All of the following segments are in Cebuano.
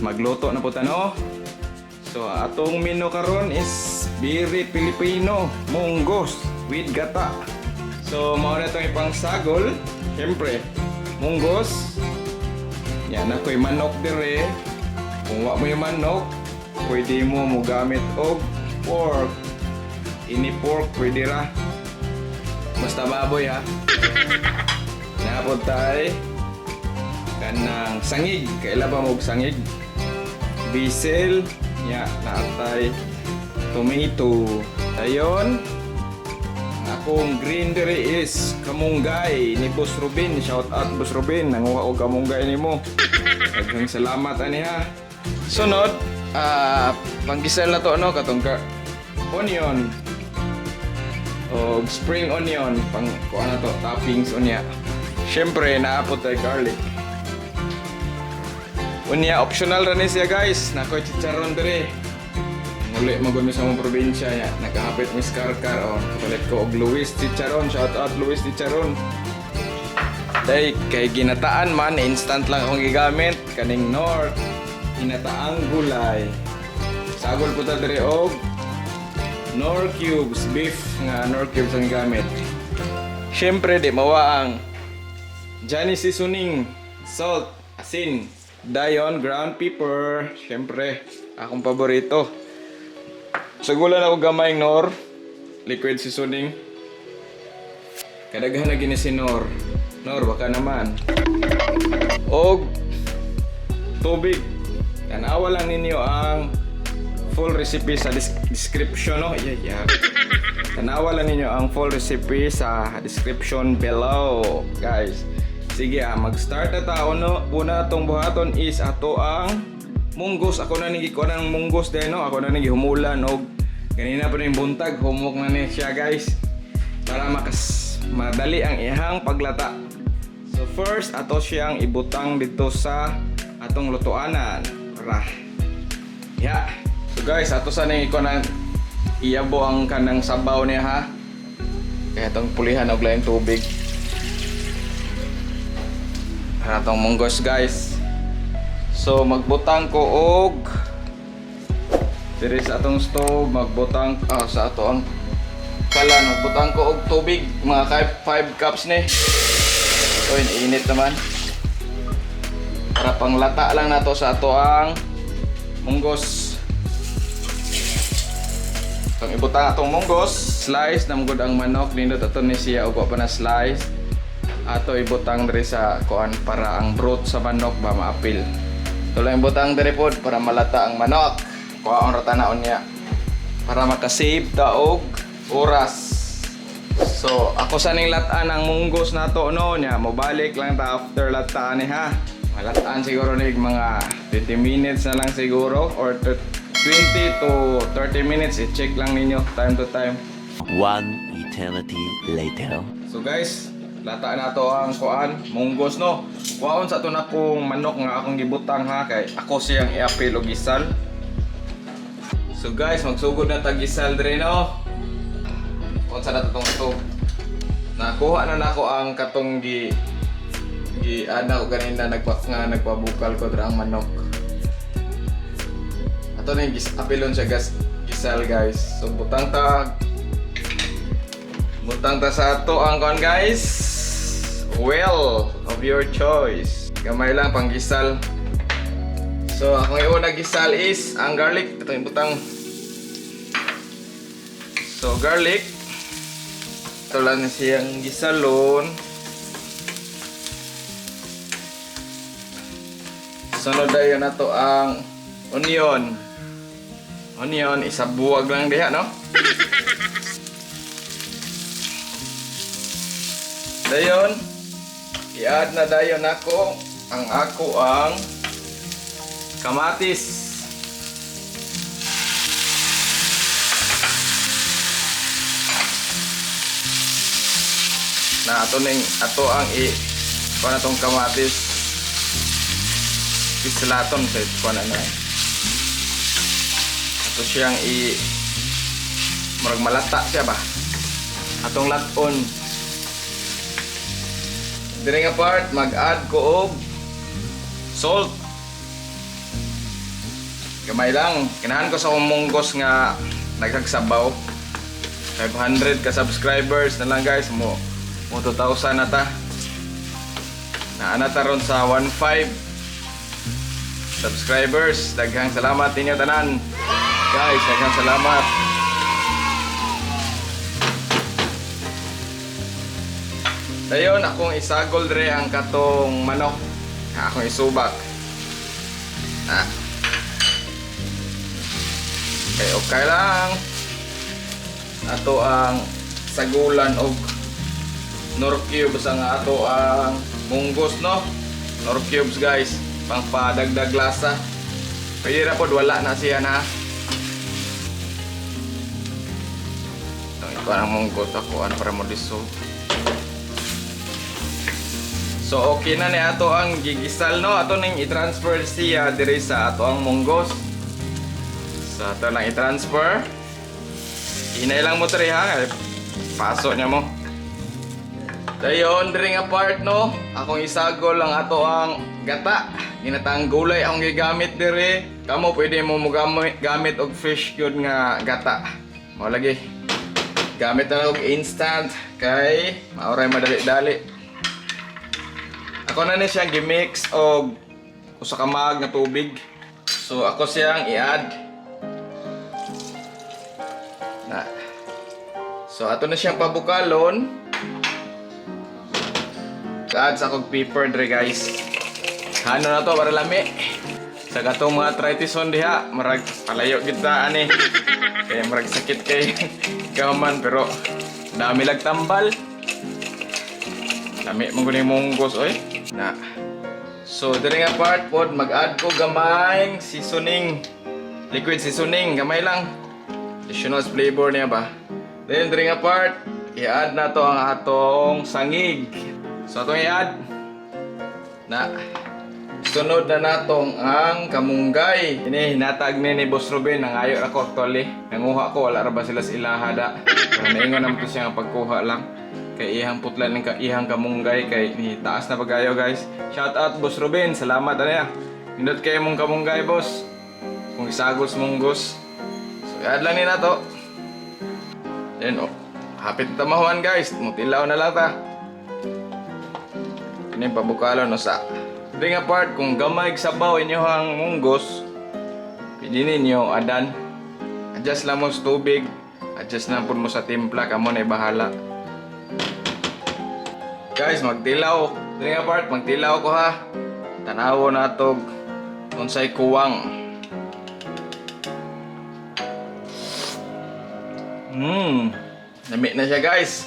Magluto na po ta, no? So atong menu karon is very Filipino, munggos with gata. So mao na itong ipangsagol. Siyempre, munggos. Yan, ako'y manok dire. Kung wa moy manok, pwede mo mogamit og pork. Ini pork pwede ra. Basta baboy ha. Naa pod tay kanang sangig. Kaila ba mo og sangig? Basil, nya naa tay tomato. Ayon, ang akong green diri is kamunggay ni Boss Rubin. Shout out, Boss Rubin, nanguha og kamunggay nimo. Daghang salamat ani ha. Sunod, panggisal na to, no, katong onion. Og spring onion pang kuha na to, toppings unya. Syempre, naa pod tay garlic. Unya, optional ra ni siya, guys. Naa koy chicharon diri. Muli mo gud mi sa among probinsya ya. Nagahapit mi sa Carcar, oh. Palit ko og Luis Chicharon. Shout out, Luis Chicharon. Day kay ginataan man, instant lang akong gigamit kaning Knorr ginataang gulay. Sagol po ta diri og Knorr cubes, beef nga Knorr cubes ang gamit. Syempre, di mawa ang Johnny seasoning, salt, asin, dayon ground pepper, syempre, akong paborito. Sagulan ako gamay Knorr liquid seasoning. Kadaghan na gini si Knorr. Knorr, baka naman. Og tubig. Tanawa lang ninyo ang full recipe sa description, no? Yeah. Tanawa lang ninyo ang full recipe sa description below, guys. Sige ah, mag-start na ta, no. Una atong buhaton is ato ang munggos. Ako na ni gikuha ng munggos din, no. Ako na ni gihumulan og ganina pa ning buntag, humok na ni siya, guys. Para makas madali ang iyang paglata. So first, ato siyang ibutang dito sa atong lutuanan. Ra. Ya. So guys, ato sa ning iko na iyabo ang kanang sabaw niya ha. Kaya atong pulihan og laing tubig. Para atong munggos, guys. So magbutang ko og diri sa atong stove, magbutang sa ato ang kalan, magbutang ko og tubig, mga 5 cups ni. Uy, init naman. Para panglata lang nato sa ato ang munggos. Itong ibutang atong munggos, slice na gud ang manok, nindot ato ni siya og wa pa na slice. Ato ibutang diri sa kuan para ang broth sa manok ba maapil. Ito lang ibutang diri pod para malata ang manok. Kuhaon ra tanaon niya para makasave ta og oras. So, ako sa ning lataan ang munggos nato, no, nya mobalik lang ta after lataan ni ha. Malataan siguro ni mga 20 minutes na lang siguro or 20 to 30 minutes, i-check lang ninyo time to time. One eternity later. So guys, lata na to ang kuan, munggos, no. Kuhaon sa to na kong manok nga akong gibutang ha, kay ako siyang iapil og gisal. So guys, magsugod na tag gisal dre, no. Unsa na to tong stove. Nakuha na nako ang katong gi gi ana ko ganina nga nagpabukal ko dra ang manok. Ato na yung apilon siya gas gisal, guys. So butang ta sa ato ang kon, guys. Well, of your choice. Gamay lang panggisal. So akong iuna gisal is ang garlic. Ito yung butang. So garlic. Ito lang siyang gisalon. Sunod dayon na to ang onion. Onion, isabuwag lang diha, no? Dayon, i-add na dayon ako ang ako ang kamatis. Na ato ning ato ang i kuha na tong kamatis. Islaton sa kuha na na. Ato siyang i murag malata siya ba? Atong laton. Dire nga part, mag-add ko og salt. Gamay lang. Kinahan ko sa akong munggos nga nagkagsabaw. 500 ka subscribers na lang, guys, mo mo 2,000 na ta. Naa na ta ron sa 1.5 subscribers. Daghang salamat ninyo tanan. Guys, daghang salamat. Dayon akong isagol dre ang katong manok. Akong isubak. Ah. Okay, okay lang. Ato ang sagulan og Nor cubes ang ato ang munggos, no. Nor cubes, guys, pangpadagdag lasa. Pwede ra pod wala na siya na. Ito ang munggos ako ano para mo dissolve. So okay na ni ato ang gigisal, no. Ato ning i-transfer siya diri sa ato ang munggos. So ato lang i-transfer. Hinay lang mo diri ha. Paso niya mo. Dayon, diri nga part, no. Akong isagol ang ato ang gata. Ginataang gulay akong gigamit diri. Kamo pwede mo mogamit gamit og fish gyud nga gata. Mao lagi. Gamit na og instant kay maoray madali-dali. Ako na ni siyang gimix og usa ka mug nga tubig. So ako siyang i-add. Na. So ato na siyang pabukalon. Add sa akong pepper dre, guys. Hano na to para lami. Sa katong mga arthritis diha, marag palayo kita ani. Kaya marag sakit kay gaman pero dami lag tambal. Lami man gud munggos oy. Na. So diri nga part pod mag-add ko gamay seasoning. Liquid seasoning, gamay lang. Additional flavor niya ba. Then diri nga part, i-add na to ang atong sangig. So atong i-add na. Sunod na natong ang kamunggay. Ini hinatag ni Boss Ruben nangayo ra ko actually. Nanguha ko, wala ra ba sila sa ilaha da. Pero naingon naman to siya nga pagkuha lang. Kay ihang putlan ng ihang kamunggay kay ni taas na pagayo, guys. Shout out Boss Ruben, salamat ana. Nindot kay mong kamunggay, boss. Kung isagos munggos. So i-add lang ni nato. Then oh, hapit na tamahuan, guys. Mutilaw na lang ta. Kini pabukalo no sa. Di nga part kung gamay sabaw inyohang munggos, pwede ninyo adan. Adjust lang mo sa tubig, adjust lang pud mo sa timpla, kamo na bahala. Guys, magtilaw. Di nga part, magtilaw ko ha. Tanawo na tog unsay kuwang. Lami na siya, guys.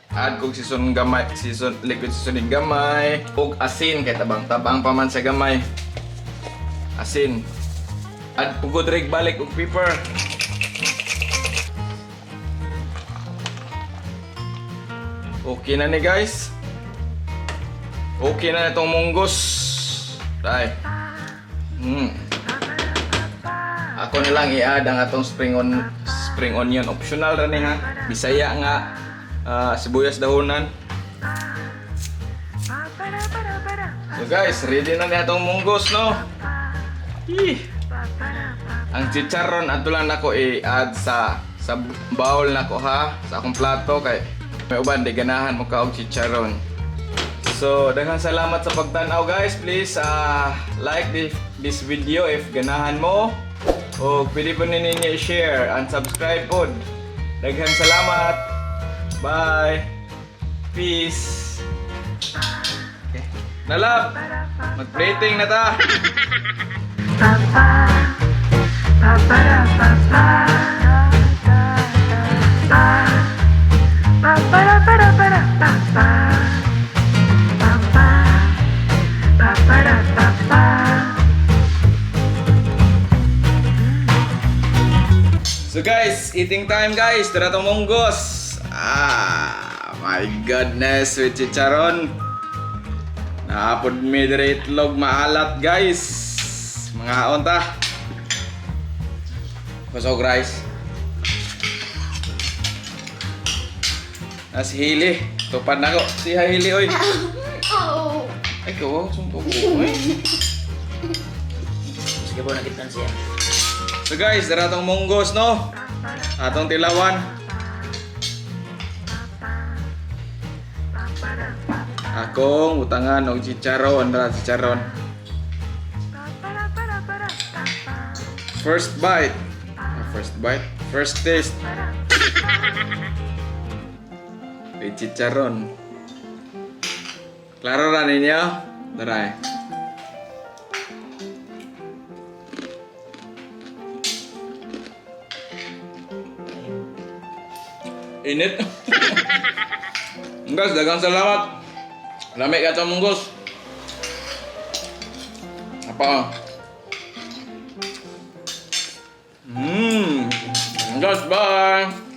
Add kog season gamay, season liquid seasoning gamay ug asin kay tabang-tabang pa man sa gamay. Asin. Add pugod rig balik og pepper. Okay na ni, guys. Okay na itong munggos. Tay. Ako na lang i-add ang atong spring onion. Optional ra ni ha. Bisaya nga sibuyas dahonan. So guys, ready na ni atong munggos, no. Ih. Ang chicharon ato lang nako i-add sa bowl nako ha, sa akong plato kay may uban di ganahan mo kaog chicharon. So, daghang salamat sa pagtan-aw, guys. Please like this video if ganahan mo. O pwede po ninyo i-share and subscribe pod. Daghang salamat. Bye. Peace. Okay. Nalap. Mag-plating na ta. Pa pa pa pa pa pa pa pa pa pa pa pa pa pa pa pa pa pa pa pa. So guys, eating time, guys. Tara tong munggos. Ah, my goodness, with chicharon. Naapod mi dire itlog maalat, guys. Mga ta. Kusog rice. Nas hili. Tupad na ko. Si Hili oy. Oh. Ay ko, sumpog ko. Oy. Sige po, nakitan siya. So guys, dara tong munggos, no? Atong tilawan. Akong utangan og chicharon, ra chicharon. First bite. Ah, first bite. First taste. May chicharon. Klaro ra ninyo? Tara eh. Init. Guys, daghang salamat. Lami ka munggos. Apa? Ah? Guys, bye.